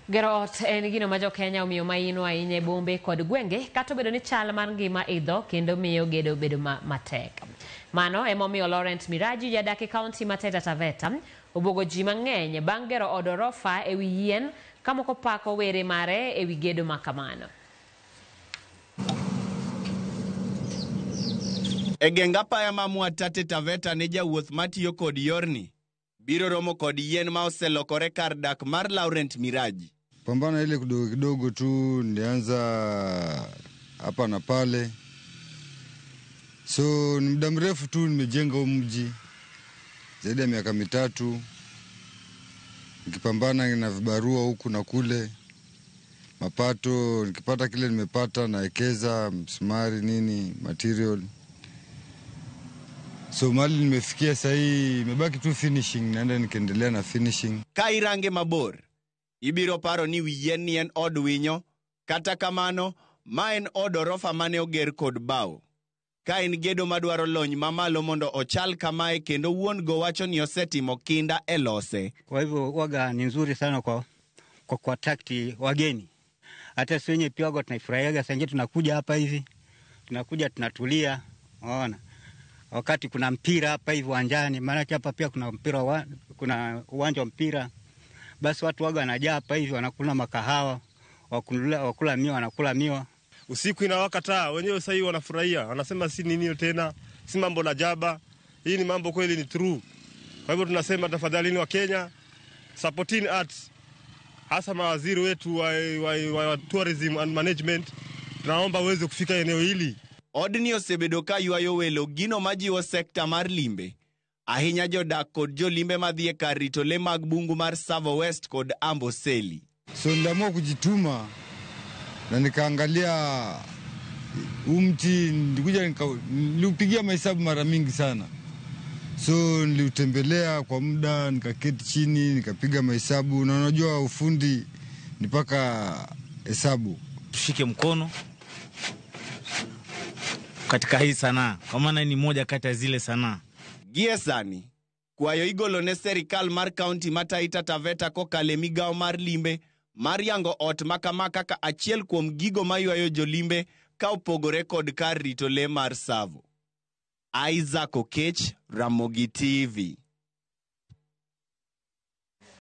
Gero ot en gino ma jo-Kenya omiyo maino ahinya e bombe kod gwenge kata obedo ni chal mar ngima idho kendo miyo gedo bedo matek. Mano emomiyo Laurent Miraji jadak e kaunti ma Taita Taveta obwogo ji mang'eny bang' gero od orofa e wi yien ka moko pako were mare e wi gedo ma kamano. E geng apaya ma Mwatate Taveta ne jawuoth matiyo kod yorni biro romo kod yien ma oselokore kar dak mar Laurent Miraji. Pambana ile kidogo kidogo tu nilianza hapa na pale, so ni muda mrefu tu nimejenga huu mji zaidi ya miaka 3, nikipambana na vibarua huku na kule, mapato nikipata kile nimepata naekeza msumari nini material. So mali nimefikia sahii imebaki tu finishing, naenda nikiendelea na finishing. Ka irange mabor, ibiro paro ni wi yien ni en od winyo, kata kamano ma en od orofa mane oger kod bao. Ka en gedo madwaro lony mamalo mondo ochal kamae kendo wuon go wacho ni osetimo kinda e lose. Kwa hivyo waga ni nzuri sana kwa kuattract wageni. Hata sisi wenyewe pia waga tunaifurahiaga, saa ingine tunakuja hapa hivi, tunakuja tunatulia, unaona. Wakati kuna mpira hapa hivi uwanjani, maana hapa pia kuna mpira, kuna uwanja wa mpira. Basi watu waga wanajaa hapa hivi, wanakula makahawa, wakula miwa, wanakula miwa. Usiku inawaka taa, wenyewe sasa hivi wanafurahia, wanasema si nini tena, si mambo na jaba. Hii ni mambo kweli ni true. Kwa hivyo tunasema tafadhali wa Kenya, supporting arts, hasa mawaziri wetu wa tourism and management, tunaomba uweze kufika eneo hili. Odni osebedo ka ywayo welo gino majiwo sekta mar limbe. Ahinya jodak kod jolimbe madhi e kar rito le mag bungu mar Tsavo West kod Amboseli. So niliamua kujituma na nikaangalia huu mti, nilikuja niliupigia mahesabu mara mingi sana. So niliutembelea kwa muda, nikaketi chini, nikapiga mahesabu, na unajua ufundi ni paka hesabu. Tushike mkono katika hii sanaa, kwa maana ni moja kati ya zile sanaa. Gie sani, kwayo igolo ne serikal mar kaunti ma Taita Taveta kokalo migao mar limbe mar yango ot makama kaka achiel kuom gigo maywayo jolimbe ka opogore kod kar rito le mar Tsavo. Isaac Okech, Ramogi TV.